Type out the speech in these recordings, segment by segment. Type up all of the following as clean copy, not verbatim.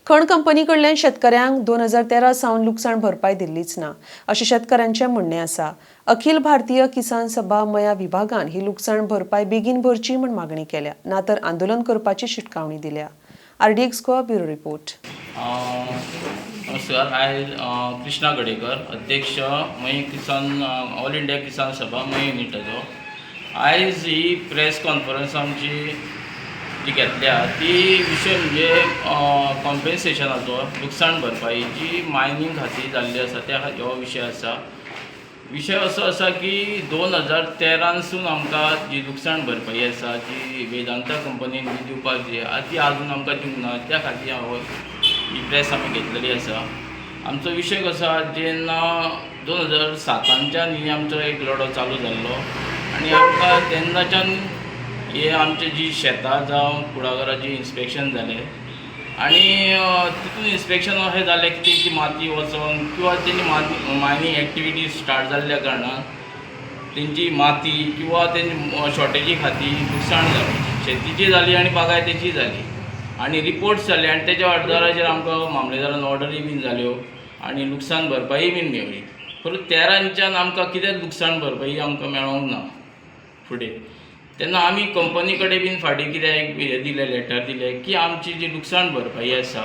खण कंपनी कडल्यान शेतकऱ्यांक 2013 सावन लुकसाण भरपाय दिल्लीच ना अशें शेतकऱ्यांचें म्हणणें आसा. अखिल भारतीय किसान सभा मया विभागान ही लुकसाण भरपाय बेगीन भरची म्हूण मागणी केल्या, ना तर आंदोलन करपाची शिटकावणी दिल्या. RDX Goa, bureau report. नमस्कार. आयज कृष्णा गडेकर, अध्यक्ष, मयें किसान, ऑल इंडिया किसान सभा, मयें युनिटाचो. आयज ही प्रेस कॉन्फरन्स आमची जी घेतल्या ती विशय म्हणजे कॉम्पेन्सेशनाचो, लुकसाण भरपाई जी मायनींग खातीर जाल्ली आसा त्या हो विशय आसा. विशय असो आसा की 2013नसून आमकां जी लुकसाण भरपाई आसा, जी वेदांता कंपनीन जी दिवपाक जी आहा, ती आजून आमकां दिवंक ना. त्या खातीर हांव ही प्रेस आमी घेतलेली आसा. आमचो विशय कसो आहा, जेन्ना 2007नच्यान ही आमचो एक लढो चालू जाल्लो आनी आमकां तेन्नाच्यान हे आमचे जी शेतां जावं कुळागरां जी इन्स्पेक्शन जालें आनी तितून इन्स्पेक्शन अशें जालें की तेंची माती वचोन किंवा तेंची माती, मायनींग एक्टिविटी स्टार्ट जाल्ल्या कारणान तेंची माती किंवा तेंची शॉर्टेजी खातीर लुकसाण जालें. शेतीची जाली आनी बागायतेची जाली आनी रिपोर्ट्स जाले आनी तेच्या आधाराचेर आमकां मामलेदारान ऑर्डरी बीन जाल्यो आनी लुकसाण भरपाई बीन मेवली. पूण तेरांच्यान आमकां कितेंच लुकसाण भरपाई आमकां मेळोंक ना फुडें. तेन्ना आमी कंपनी कडेन बीन फाटीं कितें एक हें दिलें, लेटर दिलें की आमची जी लुकसाण भरपाई आसा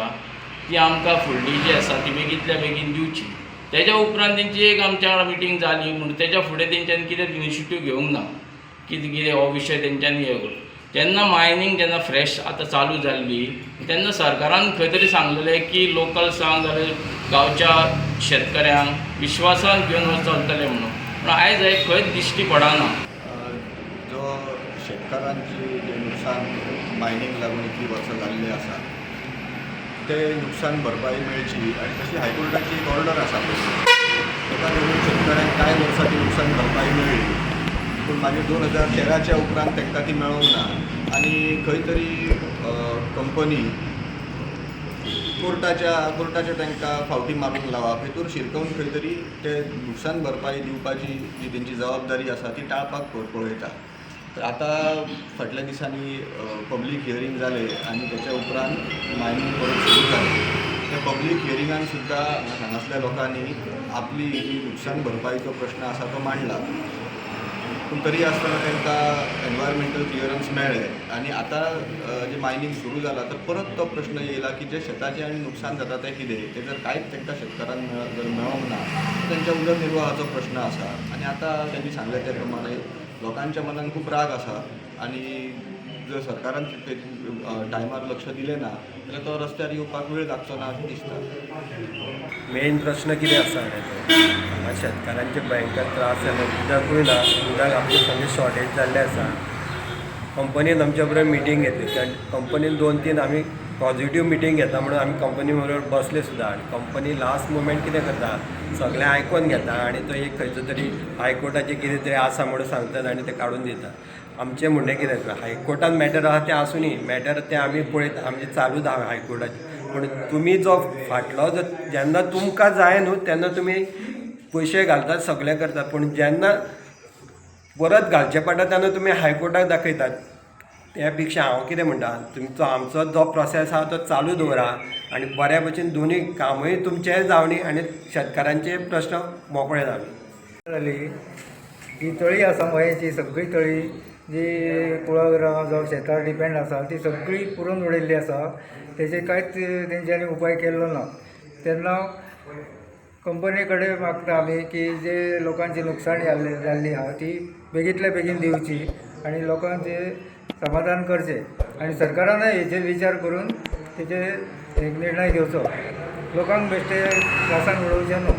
ती आमकां फुडली जी आसा ती बेगींतल्या बेगीन दिवची. तेज्या उपरांत तेंची एक आमच्या वांगडा मिटींग जाली म्हूण तेज्या फुडें तेंच्यांनी कितें इनिशिएटीव घेवंक ना. कितें कितें हो विशय तेंच्यांनी हे करून जेन्ना मायनींग जेन्ना फ्रेश आतां चालू जाल्ली तेन्ना सरकारान खंय तरी सांगलेलें की लोकल्सांक जाल्यार गांवच्या शेतकऱ्यांक विश्वासान घेवन चलतलें म्हणून, पूण आयज हें खंयच दिश्टी पडना. जो शेतकारांची जें नुकसान मायनींग लागून इतलीं वर्सां जाल्लीं आसा, ते नुकसान भरपाई मेळची आनी तशी हायकोर्टाची एक ऑर्डर आसा पळय, ताका लागून शेतकऱ्यांक कांय वर्सां ती नुकसान भरपाई मेळ्ळी. पूण मागीर 2013च्या उपरांत तांकां ती मेळोंक ना आनी खंय तरी कंपनी कोर्टाच्या तांकां फावटी मारूंक लावप हितूर शिरकोवन खंय तरी ते नुकसान भरपाई दिवपाची जी तेंची जबाबदारी आसा ती टाळपाक पळयता. तर आतां फाटल्या दिसांनी पब्लीक हियरींग जालें आनी तेच्या उपरांत मायनींग परत सुरू जालें. त्या पब्लीक हियरिंगान सुद्दां हांगासल्या लोकांनी आपली जी नुकसान भरपाईचो प्रश्न आसा तो मांडला. पूण तरी आसतना तांकां एनवायरमेंटल क्लियरन्स मेळ्ळें आनी आतां जें मायनींग सुरू जालां, तर परत तो प्रश्न येयला की जे शेताचें आनी नुकसान जाता तें कितें? तें जर कांयच तांकां शेतकारांक जर मेळोंक ना तर तेंच्या उदरनिर्वाहाचो प्रश्न आसा. आनी आतां तेंणी सांगलें त्या प्रमाणे लोकांच्या मनान खूब राग आसा आनी जर सरकारान ते टायमार लक्ष दिलें ना जाल्यार तो रस्त्यार येवपाक वेळ लागचो ना अशें दिसता. मेन प्रश्न कितें आसा जाणा तो, हांगा शेतकारांचे भयंकर त्रास जाले. उदकूय ना, उदक आमचे सगळें शॉर्टेज जाल्लें आसा. कंपनीन आमच्या बरोबर मिटींग घेतली. कंपनीन दोन तीन आमी पॉझिटीव मिटींग घेता म्हणून आमी कंपनी बरोबर बसले सुद्दां आनी कंपनी लास्ट मुमेंट कितें करता, सगळें आयकोन घेता आनी तो एक खंयचो तरी हायकोर्टाचें कितें तरी आसा म्हणून सांगतात आनी ते काडून दिता. आमचें म्हणणें कितें आसा, हायकोर्टान मॅटर आसा तें आसुनी, मॅटर तें आमी पळयता, आमचें चालूच आहा हायकोर्टाचें. पूण तुमी जो फाटलो जो जेन्ना तुमकां जाय न्हू तेन्ना तुमी पयशे घालतात, सगळें करतात, पूण जेन्ना परत घालचें पडटा तेन्ना तुमी हायकोर्टाक दाखयतात. त्या पेक्षा हांव कितें म्हणटा, तुमचो आमचो जो प्रोसेस आहा तो चालू दवरा आनी बऱ्या भशेन दोनूय कामूय तुमचेंय जावनी आनी शेतकारांचे प्रश्न मोकळे जावनी. जाली ही तळी आसा मयेची, सगळी तळी जी कुळागरां जावं शेतार डिपेंड आसा ती सगळी पुरोवन उडयल्ली आसा. तेजेर कांयच तेंच्यांनी उपाय केल्लो ना. तेन्ना कंपनी कडेन मागता आमी की जे लोकांची लुकसाणी जाल्ली आहा ती बेगींतल्या बेगीन दिवची आनी लोकांचे समाधान करचें आनी सरकारानय हेचेर विचार करून तेचेर एक निर्णय घेवचो. लोकांक बेश्टे त्रासान उडोवचें न्हू.